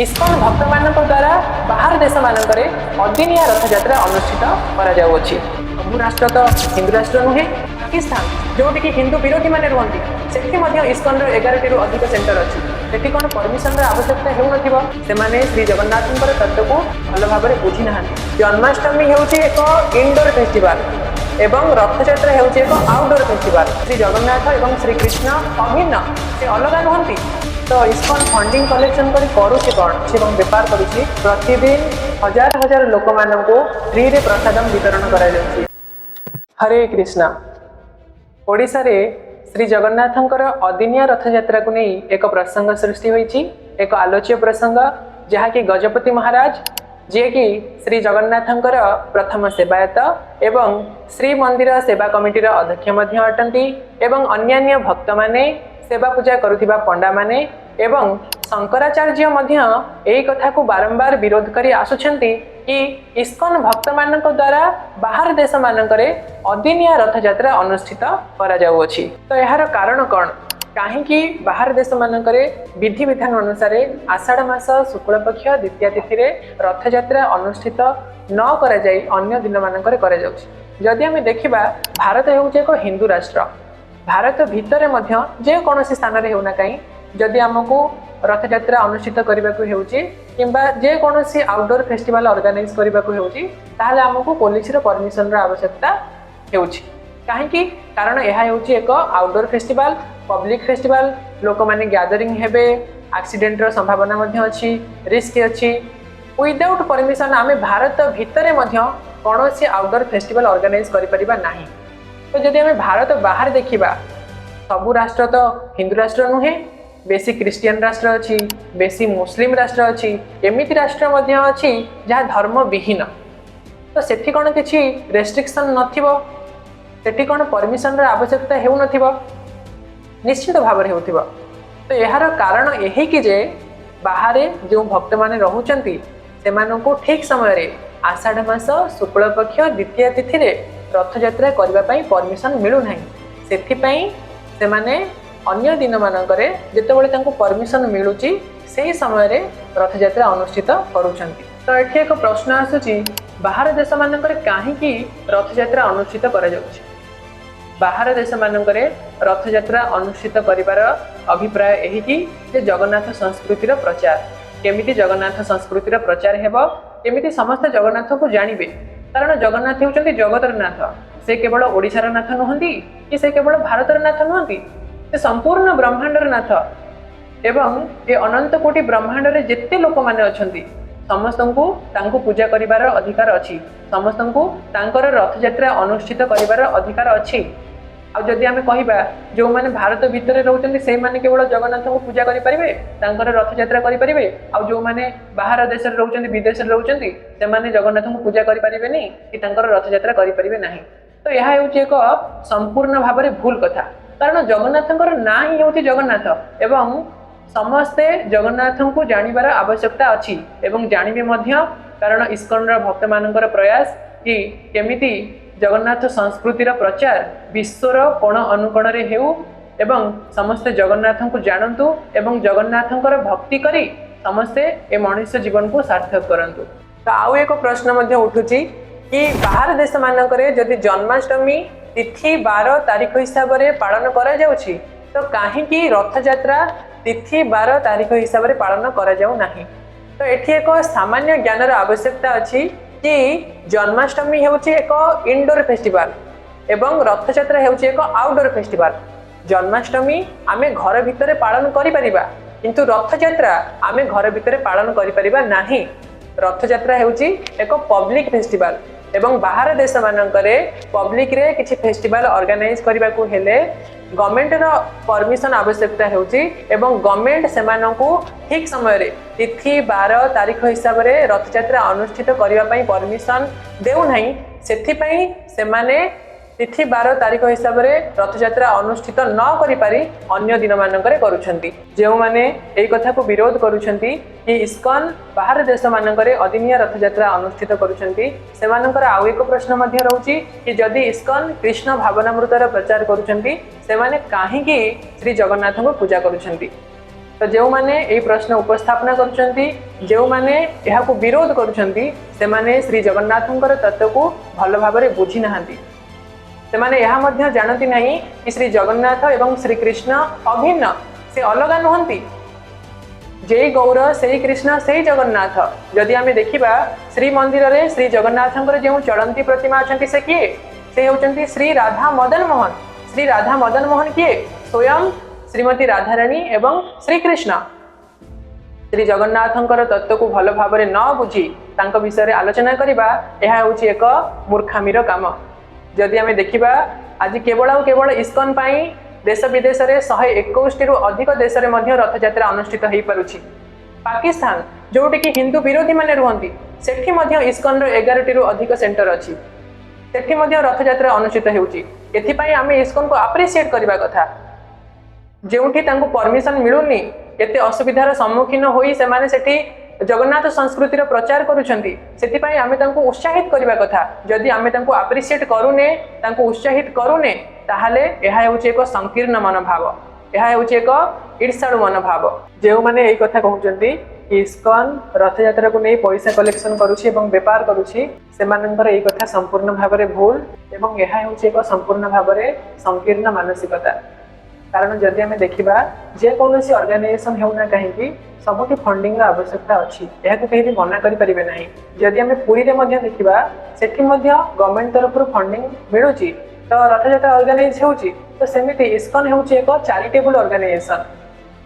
ISKCON ଭକ୍ତମାନଙ୍କ ଦ୍ୱାରା ବାହାର ଦେଶମାନଙ୍କରେ ଅଦିନିଆ ରଥଯାତ୍ରା ଅନୁଷ୍ଠିତ କରାଯାଉଅଛି। ସବୁ ରାଷ୍ଟ୍ର ତ ହିନ୍ଦୁ ରାଷ୍ଟ୍ର ନୁହେଁ। ପାକିସ୍ତାନ, ଯୋଉଠିକି ହିନ୍ଦୁ ବିରୋଧୀମାନେ ରୁହନ୍ତି, ସେଠି ମଧ୍ୟ ଇସ୍କନର 11ଟିରୁ ଅଧିକ ସେଣ୍ଟର ଅଛି। ସେଠି କ'ଣ ପରମିଶନର ଆବଶ୍ୟକତା ହେଉନଥିବ? ସେମାନେ ଶ୍ରୀ ଜଗନ୍ନାଥଙ୍କର ତତ୍ତ୍ୱକୁ ଭଲ ଭାବରେ ବୁଝି ନାହାନ୍ତି। ଜନ୍ମାଷ୍ଟମୀ ହେଉଛି ଏକ ଇନଡୋର ଫେଷ୍ଟିଭାଲ ଏବଂ ରଥଯାତ୍ରା ହେଉଛି ଏକ ଆଉଟଡୋର ଫେଷ୍ଟିଭାଲ। ଶ୍ରୀ ଜଗନ୍ନାଥ ଏବଂ ଶ୍ରୀକୃଷ୍ଣ ଅଭିନ୍ନ, ସେ ଅଲଗା ନୁହନ୍ତି। ତ ଇସ୍କନ ଫଣ୍ଡିଂ କଲେକ୍ସନ କରି କରୁଛି କ'ଣ ଏବଂ ବେପାର କରୁଛି? ପ୍ରତିଦିନ ହଜାର ହଜାର ଲୋକମାନଙ୍କୁ ଫ୍ରିରେ ପ୍ରସାଦମ ବିତରଣ କରାଯାଉଛି। ହରେ କୃଷ୍ଣ। ଓଡ଼ିଶାରେ ଶ୍ରୀ ଜଗନ୍ନାଥଙ୍କର ଅଦିନିଆ ରଥଯାତ୍ରାକୁ ନେଇ ଏକ ପ୍ରସଙ୍ଗ ସୃଷ୍ଟି ହୋଇଛି, ଏକ ଆଲୋଚ୍ୟ ପ୍ରସଙ୍ଗ, ଯାହାକି ଗଜପତି ମହାରାଜ, ଯିଏକି ଶ୍ରୀ ଜଗନ୍ନାଥଙ୍କର ପ୍ରଥମ ସେବାୟତ ଏବଂ ଶ୍ରୀମନ୍ଦିର ସେବା କମିଟିର ଅଧ୍ୟକ୍ଷ ମଧ୍ୟ ଅଟନ୍ତି, ଏବଂ ଅନ୍ୟାନ୍ୟ ଭକ୍ତମାନେ, ସେବା ପୂଜା କରୁଥିବା ପଣ୍ଡାମାନେ ଏବଂ ଶଙ୍କରାଚାର୍ଯ୍ୟ ମଧ୍ୟ ଏହି କଥାକୁ ବାରମ୍ବାର ବିରୋଧ କରି ଆସୁଛନ୍ତି କି ଇସ୍କନ ଭକ୍ତମାନଙ୍କ ଦ୍ୱାରା ବାହାର ଦେଶମାନଙ୍କରେ ଅଦିନିଆ ରଥଯାତ୍ରା ଅନୁଷ୍ଠିତ କରାଯାଉଅଛି। ତ ଏହାର କାରଣ କ'ଣ? କାହିଁକି ବାହାର ଦେଶମାନଙ୍କରେ ବିଧିବିଧାନ ଅନୁସାରେ ଆଷାଢ଼ ମାସ ଶୁକ୍ଳପକ୍ଷ ଦ୍ୱିତୀୟା ତିଥିରେ ରଥଯାତ୍ରା ଅନୁଷ୍ଠିତ ନ କରାଯାଇ ଅନ୍ୟ ଦିନମାନଙ୍କରେ କରାଯାଉଛି? ଯଦି ଆମେ ଦେଖିବା, ଭାରତ ହେଉଛି ଏକ ହିନ୍ଦୁ ରାଷ୍ଟ୍ର। ଭାରତ ଭିତରେ ମଧ୍ୟ ଯେକୌଣସି ସ୍ଥାନରେ ହେଉନା କାହିଁ, ଯଦି ଆମକୁ ରଥଯାତ୍ରା ଅନୁଷ୍ଠିତ କରିବାକୁ ହେଉଛି କିମ୍ବା ଯେକୌଣସି ଆଉଟଡୋର ଫେଷ୍ଟିଭାଲ ଅର୍ଗାନାଇଜ କରିବାକୁ ହେଉଛି, ତାହେଲେ ଆମକୁ ପୋଲିସର ପରମିଶନର ଆବଶ୍ୟକତା ହେଉଛି। କାହିଁକି? କାରଣ ଏହା ହେଉଛି ଏକ ଆଉଟଡୋର ଫେଷ୍ଟିଭାଲ, ପବ୍ଲିକ ଫେଷ୍ଟିଭାଲ। ଲୋକମାନେ ଗ୍ୟାଦରିଂ ହେବେ, ଆକ୍ସିଡେଣ୍ଟର ସମ୍ଭାବନା ମଧ୍ୟ ଅଛି, ରିସ୍କ ଅଛି। ୱିଦାଉଟ୍ ପରମିଶନ ଆମେ ଭାରତ ଭିତରେ ମଧ୍ୟ କୌଣସି ଆଉଟଡୋର ଫେଷ୍ଟିଭାଲ ଅର୍ଗାନାଇଜ କରିପାରିବା ନାହିଁ। ତ ଯଦି ଆମେ ଭାରତ ବାହାରେ ଦେଖିବା, ସବୁ ରାଷ୍ଟ୍ର ତ ହିନ୍ଦୁ ରାଷ୍ଟ୍ର ନୁହେଁ। ବେଶୀ ଖ୍ରୀଷ୍ଟିଆନ ରାଷ୍ଟ୍ର ଅଛି, ବେଶୀ ମୁସଲିମ ରାଷ୍ଟ୍ର ଅଛି, ଏମିତି ରାଷ୍ଟ୍ର ମଧ୍ୟ ଅଛି ଯାହା ଧର୍ମ ବିହୀନ। ତ ସେଠି କ'ଣ କିଛି ରେଷ୍ଟ୍ରିକ୍ସନ ନଥିବ? ସେଠି କ'ଣ ପରମିଶନର ଆବଶ୍ୟକତା ହେଉନଥିବ? ନିଶ୍ଚିତ ଭାବରେ ହେଉଥିବ। ତ ଏହାର କାରଣ ଏହିକି ଯେ ବାହାରେ ଯେଉଁ ଭକ୍ତମାନେ ରହୁଛନ୍ତି, ସେମାନଙ୍କୁ ଠିକ୍ ସମୟରେ ଆଷାଢ଼ ମାସ ଶୁକ୍ଳପକ୍ଷ ଦ୍ୱିତୀୟା ତିଥିରେ ରଥଯାତ୍ରା କରିବା ପାଇଁ ପରମିଶନ ମିଳୁନାହିଁ। ସେଥିପାଇଁ ସେମାନେ ଅନ୍ୟ ଦିନମାନଙ୍କରେ ଯେତେବେଳେ ତାଙ୍କୁ ପରମିଶନ ମିଳୁଛି, ସେହି ସମୟରେ ରଥଯାତ୍ରା ଅନୁଷ୍ଠିତ କରୁଛନ୍ତି। ତ ଏଠି ଏକ ପ୍ରଶ୍ନ ଆସୁଛି, ବାହାର ଦେଶମାନଙ୍କରେ କାହିଁକି ରଥଯାତ୍ରା ଅନୁଷ୍ଠିତ କରାଯାଉଛି? ବାହାର ଦେଶମାନଙ୍କରେ ରଥଯାତ୍ରା ଅନୁଷ୍ଠିତ କରିବାର ଅଭିପ୍ରାୟ ଏହିକି ଯେ ଜଗନ୍ନାଥ ସଂସ୍କୃତିର ପ୍ରଚାର। କେମିତି ଜଗନ୍ନାଥ ସଂସ୍କୃତିର ପ୍ରଚାର ହେବ, କେମିତି ସମସ୍ତେ ଜଗନ୍ନାଥଙ୍କୁ ଜାଣିବେ। କାରଣ ଜଗନ୍ନାଥ ହେଉଛନ୍ତି ଜଗତର ନାଥ। ସେ କେବଳ ଓଡ଼ିଶାର ନାଥ ନୁହନ୍ତି କି ସେ କେବଳ ଭାରତର ନାଥ ନୁହନ୍ତି, ସେ ସମ୍ପୂର୍ଣ୍ଣ ବ୍ରହ୍ମାଣ୍ଡର ନାଥ। ଏବଂ ଏ ଅନନ୍ତ କୋଟି ବ୍ରହ୍ମାଣ୍ଡରେ ଯେତେ ଲୋକମାନେ ଅଛନ୍ତି, ସମସ୍ତଙ୍କୁ ତାଙ୍କୁ ପୂଜା କରିବାର ଅଧିକାର ଅଛି। ସମସ୍ତଙ୍କୁ ତାଙ୍କର ରଥଯାତ୍ରା ଅନୁଷ୍ଠିତ କରିବାର ଅଧିକାର ଅଛି। ଆଉ ଯଦି ଆମେ କହିବା, ଯେଉଁମାନେ ଭାରତ ଭିତରେ ରହୁଛନ୍ତି, ସେଇମାନେ କେବଳ ଜଗନ୍ନାଥଙ୍କୁ ପୂଜା କରିପାରିବେ, ତାଙ୍କର ରଥଯାତ୍ରା କରିପାରିବେ, ଆଉ ଯେଉଁମାନେ ବାହାର ଦେଶରେ ରହୁଛନ୍ତି, ବିଦେଶରେ ରହୁଛନ୍ତି, ସେମାନେ ଜଗନ୍ନାଥଙ୍କୁ ପୂଜା କରିପାରିବେନି କି ତାଙ୍କର ରଥଯାତ୍ରା କରିପାରିବେ ନାହିଁ, ତ ଏହା ହେଉଛି ଏକ ସମ୍ପୂର୍ଣ୍ଣ ଭାବରେ ଭୁଲ କଥା। କାରଣ ଜଗନ୍ନାଥଙ୍କର ନାଁ ହିଁ ହେଉଛି ଜଗନ୍ନାଥ ଏବଂ ସମସ୍ତେ ଜଗନ୍ନାଥଙ୍କୁ ଜାଣିବାର ଆବଶ୍ୟକତା ଅଛି ଏବଂ ଜାଣିବେ ମଧ୍ୟ। କାରଣ ଇସ୍କନର ଭକ୍ତମାନଙ୍କର ପ୍ରୟାସ କି କେମିତି ଜଗନ୍ନାଥ ସଂସ୍କୃତିର ପ୍ରଚାର ବିଶ୍ୱର କୋଣ ଅନୁକୋଣରେ ହେଉ ଏବଂ ସମସ୍ତେ ଜଗନ୍ନାଥଙ୍କୁ ଜାଣନ୍ତୁ ଏବଂ ଜଗନ୍ନାଥଙ୍କର ଭକ୍ତି କରି ସମସ୍ତେ ଏ ମଣିଷ ଜୀବନକୁ ସାର୍ଥକ କରନ୍ତୁ। ତ ଆଉ ଏକ ପ୍ରଶ୍ନ ମଧ୍ୟ ଉଠୁଛି କି ବାହାର ଦେଶମାନଙ୍କରେ ଯଦି ଜନ୍ମାଷ୍ଟମୀ ତିଥି, ବାର, ତାରିଖ ହିସାବରେ ପାଳନ କରାଯାଉଛି, ତ କାହିଁକି ରଥଯାତ୍ରା ତିଥି, ବାର, ତାରିଖ ହିସାବରେ ପାଳନ କରାଯାଉ ନାହିଁ? ତ ଏଠି ଏକ ସାମାନ୍ୟ ଜ୍ଞାନର ଆବଶ୍ୟକତା ଅଛି କି ଜନ୍ମାଷ୍ଟମୀ ହେଉଛି ଏକ ଇନଡୋର ଫେଷ୍ଟିଭାଲ ଏବଂ ରଥଯାତ୍ରା ହେଉଛି ଏକ ଆଉଟଡୋର ଫେଷ୍ଟିଭାଲ। ଜନ୍ମାଷ୍ଟମୀ ଆମେ ଘର ଭିତରେ ପାଳନ କରିପାରିବା, କିନ୍ତୁ ରଥଯାତ୍ରା ଆମେ ଘର ଭିତରେ ପାଳନ କରିପାରିବା ନାହିଁ। ରଥଯାତ୍ରା ହେଉଛି ଏକ ପବ୍ଲିକ ଫେଷ୍ଟିଭାଲ ଏବଂ ବାହାର ଦେଶମାନଙ୍କରେ ପବ୍ଲିକରେ କିଛି ଫେଷ୍ଟିଭାଲ ଅର୍ଗାନାଇଜ କରିବାକୁ ହେଲେ ଗଭର୍ଣ୍ଣମେଣ୍ଟର ପରମିଶନ ଆବଶ୍ୟକତା ହେଉଛି ଏବଂ ଗଭର୍ଣ୍ଣମେଣ୍ଟ ସେମାନଙ୍କୁ ଠିକ୍ ସମୟରେ ତିଥି, ବାର, ତାରିଖ ହିସାବରେ ରଥଯାତ୍ରା ଅନୁଷ୍ଠିତ କରିବା ପାଇଁ ପରମିଶନ ଦେଉନାହିଁ। ସେଥିପାଇଁ ସେମାନେ ତିଥି, ବାର, ତାରିଖ ହିସାବରେ ରଥଯାତ୍ରା ଅନୁଷ୍ଠିତ ନ କରିପାରି ଅନ୍ୟ ଦିନମାନଙ୍କରେ କରୁଛନ୍ତି। ଯେଉଁମାନେ ଏଇ କଥାକୁ ବିରୋଧ କରୁଛନ୍ତି କି ଇସ୍କନ ବାହାର ଦେଶମାନଙ୍କରେ ଅଦିନିଆ ରଥଯାତ୍ରା ଅନୁଷ୍ଠିତ କରୁଛନ୍ତି, ସେମାନଙ୍କର ଆଉ ଏକ ପ୍ରଶ୍ନ ମଧ୍ୟ ରହୁଛି କି ଯଦି ଇସ୍କନ କୃଷ୍ଣ ଭାବନାମୃତର ପ୍ରଚାର କରୁଛନ୍ତି, ସେମାନେ କାହିଁକି ଶ୍ରୀ ଜଗନ୍ନାଥଙ୍କୁ ପୂଜା କରୁଛନ୍ତି? ତ ଯେଉଁମାନେ ଏହି ପ୍ରଶ୍ନ ଉପସ୍ଥାପନା କରୁଛନ୍ତି, ଯେଉଁମାନେ ଏହାକୁ ବିରୋଧ କରୁଛନ୍ତି, ସେମାନେ ଶ୍ରୀ ଜଗନ୍ନାଥଙ୍କର ତତ୍ତ୍ୱକୁ ଭଲ ଭାବରେ ବୁଝି ନାହାନ୍ତି। ସେମାନେ ଏହା ମଧ୍ୟ ଜାଣନ୍ତି ନାହିଁ କି ଶ୍ରୀ ଜଗନ୍ନାଥ ଏବଂ ଶ୍ରୀକୃଷ୍ଣ ଅଭିନ୍ନ, ସେ ଅଲଗା ନୁହନ୍ତି। ଯେଇ ଗୌର ସେଇ କୃଷ୍ଣ, ସେଇ ଜଗନ୍ନାଥ। ଯଦି ଆମେ ଦେଖିବା, ଶ୍ରୀମନ୍ଦିରରେ ଶ୍ରୀ ଜଗନ୍ନାଥଙ୍କର ଯେଉଁ ଚଳନ୍ତି ପ୍ରତିମା ଅଛନ୍ତି, ସେ କିଏ? ସେ ହେଉଛନ୍ତି ଶ୍ରୀ ରାଧା ମଦନ ମୋହନ। ଶ୍ରୀ ରାଧା ମଦନ ମୋହନ କିଏ? ସ୍ୱୟଂ ଶ୍ରୀମତୀ ରାଧାରାଣୀ ଏବଂ ଶ୍ରୀକୃଷ୍ଣ। ଶ୍ରୀ ଜଗନ୍ନାଥଙ୍କର ତତ୍ତ୍ୱକୁ ଭଲ ଭାବରେ ନ ବୁଝି ତାଙ୍କ ବିଷୟରେ ଆଲୋଚନା କରିବା, ଏହା ହେଉଛି ଏକ ମୂର୍ଖାମିର କାମ। ଯଦି ଆମେ ଦେଖିବା, ଆଜି କେବଳ ଆଉ କେବଳ ଇସ୍କନ ପାଇଁ ଦେଶ ବିଦେଶରେ 121ଟିରୁ ଅଧିକ ଦେଶରେ ମଧ୍ୟ ରଥଯାତ୍ରା ଅନୁଷ୍ଠିତ ହେଇପାରୁଛି। ପାକିସ୍ତାନ, ଯୋଉଠିକି ହିନ୍ଦୁ ବିରୋଧୀ ମାନେ ରୁହନ୍ତି, ସେଠି ମଧ୍ୟ ଇସ୍କନର 11ଟିରୁ ଅଧିକ ସେଣ୍ଟର ଅଛି। ସେଠି ମଧ୍ୟ ରଥଯାତ୍ରା ଅନୁଷ୍ଠିତ ହେଉଛି। ଏଥିପାଇଁ ଆମେ ଇସ୍କନକୁ ଆପ୍ରିସିଏଟ୍ କରିବା କଥା। ଯେଉଁଠି ତାଙ୍କୁ ପରମିଶନ ମିଳୁନି, ଏତେ ଅସୁବିଧାର ସମ୍ମୁଖୀନ ହୋଇ ସେମାନେ ସେଠି ଜଗନ୍ନାଥ ସଂସ୍କୃତିର ପ୍ରଚାର କରୁଛନ୍ତି। ସେଥିପାଇଁ ଆମେ ତାଙ୍କୁ ଉତ୍ସାହିତ କରିବା କଥା। ଯଦି ଆମେ ତାଙ୍କୁ ଆପ୍ରିସିଏଟ୍ କରୁନେ, ତାଙ୍କୁ ଉତ୍ସାହିତ କରୁନେ, ତାହେଲେ ଏହା ହେଉଛି ଏକ ସଂକୀର୍ଣ୍ଣ ମନୋଭାବ, ଏହା ହେଉଛି ଏକ ଈର୍ଷାଳୁ ମନୋଭାବ। ଯେଉଁମାନେ ଏଇ କଥା କହୁଛନ୍ତି କି ଇସ୍କନ ରଥଯାତ୍ରାକୁ ନେଇ ପଇସା କଲେକ୍ସନ କରୁଛି ଏବଂ ବେପାର କରୁଛି, ସେମାନଙ୍କର ଏଇ କଥା ସମ୍ପୂର୍ଣ୍ଣ ଭାବରେ ଭୁଲ ଏବଂ ଏହା ହେଉଛି ଏକ ସମ୍ପୂର୍ଣ୍ଣ ଭାବରେ ସଂକୀର୍ଣ୍ଣ ମାନସିକତା। କାରଣ ଯଦି ଆମେ ଦେଖିବା, ଯେକୌଣସି ଅର୍ଗାନାଇଜେସନ ହେଉନା କାହିଁକି, ସବୁଠି ଫଣ୍ଡିଂର ଆବଶ୍ୟକତା ଅଛି। ଏହାକୁ କେହି ବି ମନା କରିପାରିବେ ନାହିଁ। ଯଦି ଆମେ ପୁରୀରେ ମଧ୍ୟ ଦେଖିବା, ସେଠି ମଧ୍ୟ ଗଭର୍ଣ୍ଣମେଣ୍ଟ ତରଫରୁ ଫଣ୍ଡିଂ ମିଳୁଛି ତ ରଥଯାତ୍ରା ଅର୍ଗାନାଇଜ ହେଉଛି। ତ ସେମିତି ଇସ୍କନ ହେଉଛି ଏକ ଚାରିଟେବୁଲ ଅର୍ଗାନାଇଜେସନ।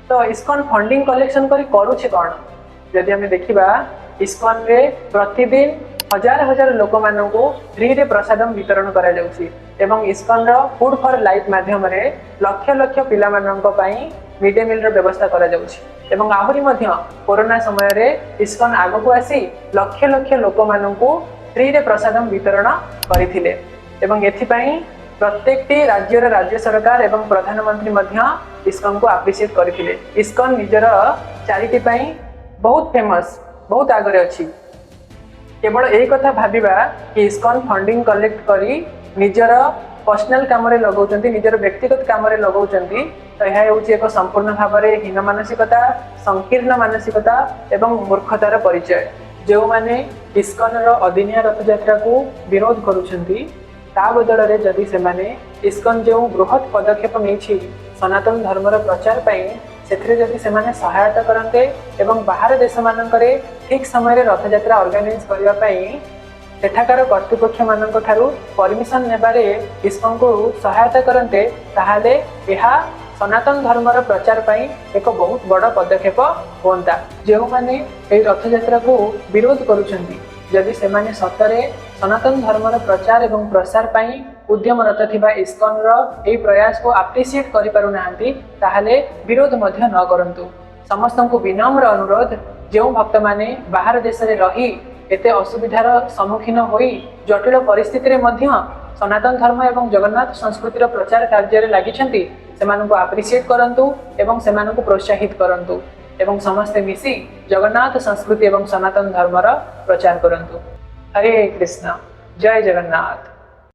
ତ ଇସ୍କନ ଫଣ୍ଡିଂ କଲେକ୍ସନ କରି କରୁଛି କ'ଣ? ଯଦି ଆମେ ଦେଖିବା, ଇସ୍କନରେ ପ୍ରତିଦିନ ହଜାର ହଜାର ଲୋକମାନଙ୍କୁ ଫ୍ରିରେ ପ୍ରସାଦମ ବିତରଣ କରାଯାଉଛି ଏବଂ ଇସ୍କନର ଫୁଡ୍ ଫର୍ ଲାଇଫ୍ ମାଧ୍ୟମରେ ଲକ୍ଷ ଲକ୍ଷ ପିଲାମାନଙ୍କ ପାଇଁ ମିଡ୍ ଡେ ମିଲ୍ର ବ୍ୟବସ୍ଥା କରାଯାଉଛି ଏବଂ ଆହୁରି ମଧ୍ୟ କରୋନା ସମୟରେ ଇସ୍କନ ଆଗକୁ ଆସି ଲକ୍ଷ ଲକ୍ଷ ଲୋକମାନଙ୍କୁ ଫ୍ରିରେ ପ୍ରସାଦମ ବିତରଣ କରିଥିଲେ ଏବଂ ଏଥିପାଇଁ ପ୍ରତ୍ୟେକଟି ରାଜ୍ୟର ରାଜ୍ୟ ସରକାର ଏବଂ ପ୍ରଧାନମନ୍ତ୍ରୀ ମଧ୍ୟ ଇସ୍କନକୁ ଆପ୍ରିସିଏଟ୍ କରିଥିଲେ। ଇସ୍କନ ନିଜର ଚାରିଟି ପାଇଁ ବହୁତ ଫେମସ୍, ବହୁତ ଆଗରେ ଅଛି। କେବଳ ଏଇ କଥା ଭାବିବା କି ଇସ୍କନ ଫଣ୍ଡିଂ କଲେକ୍ଟ କରି ନିଜର ପର୍ସନାଲ କାମରେ ଲଗାଉଛନ୍ତି, ନିଜର ବ୍ୟକ୍ତିଗତ କାମରେ ଲଗାଉଛନ୍ତି, ତ ଏହା ହେଉଛି ଏକ ସମ୍ପୂର୍ଣ୍ଣ ଭାବରେ ହୀନ ମାନସିକତା, ସଂକୀର୍ଣ୍ଣ ମାନସିକତା ଏବଂ ମୂର୍ଖତାର ପରିଚୟ। ଯେଉଁମାନେ ଇସ୍କନର ଅଦିନିଆ ରଥଯାତ୍ରାକୁ ବିରୋଧ କରୁଛନ୍ତି, ତା ବଦଳରେ ଯଦି ସେମାନେ ଇସ୍କନ ଯେଉଁ ବୃହତ ପଦକ୍ଷେପ ନେଇଛି ସନାତନ ଧର୍ମର ପ୍ରଚାର ପାଇଁ, ସେଥିରେ ଯଦି ସେମାନେ ସହାୟତା କରନ୍ତେ ଏବଂ ବାହାର ଦେଶମାନଙ୍କରେ ଠିକ୍ ସମୟରେ ରଥଯାତ୍ରା ଅର୍ଗାନାଇଜ କରିବା ପାଇଁ ସେଠାକାର କର୍ତ୍ତୃପକ୍ଷମାନଙ୍କ ଠାରୁ ପରମିଶନ ନେବାରେ ଇସ୍କନକୁ ସହାୟତା କରନ୍ତେ, ତାହେଲେ ଏହା ସନାତନ ଧର୍ମର ପ୍ରଚାର ପାଇଁ ଏକ ବହୁତ ବଡ଼ ପଦକ୍ଷେପ ହୁଅନ୍ତା। ଯେଉଁମାନେ ଏହି ରଥଯାତ୍ରାକୁ ବିରୋଧ କରୁଛନ୍ତି, ଯଦି ସେମାନେ ସତରେ ସନାତନ ଧର୍ମର ପ୍ରଚାର ଏବଂ ପ୍ରସାର ପାଇଁ ଉଦ୍ୟମରତ ଥିବା ଇସ୍କନର ଏହି ପ୍ରୟାସକୁ ଆପ୍ରିସିଏଟ୍ କରିପାରୁନାହାନ୍ତି, ତାହେଲେ ବିରୋଧ ମଧ୍ୟ ନ କରନ୍ତୁ। ସମସ୍ତଙ୍କୁ ବିନମ୍ର ଅନୁରୋଧ, ଯେଉଁ ଭକ୍ତମାନେ ବାହାର ଦେଶରେ ରହି ଏତେ ଅସୁବିଧାର ସମ୍ମୁଖୀନ ହୋଇ ଜଟିଳ ପରିସ୍ଥିତିରେ ମଧ୍ୟ ସନାତନ ଧର୍ମ ଏବଂ ଜଗନ୍ନାଥ ସଂସ୍କୃତିର ପ୍ରଚାର କାର୍ଯ୍ୟରେ ଲାଗିଛନ୍ତି, ସେମାନଙ୍କୁ ଆପ୍ରିସିଏଟ୍ କରନ୍ତୁ ଏବଂ ସେମାନଙ୍କୁ ପ୍ରୋତ୍ସାହିତ କରନ୍ତୁ ଏବଂ ସମସ୍ତେ ମିଶି ଜଗନ୍ନାଥ ସଂସ୍କୃତି ଏବଂ ସନାତନ ଧର୍ମର ପ୍ରଚାର କରନ୍ତୁ। ହରେ କୃଷ୍ଣ, ଜୟ ଜଗନ୍ନାଥ।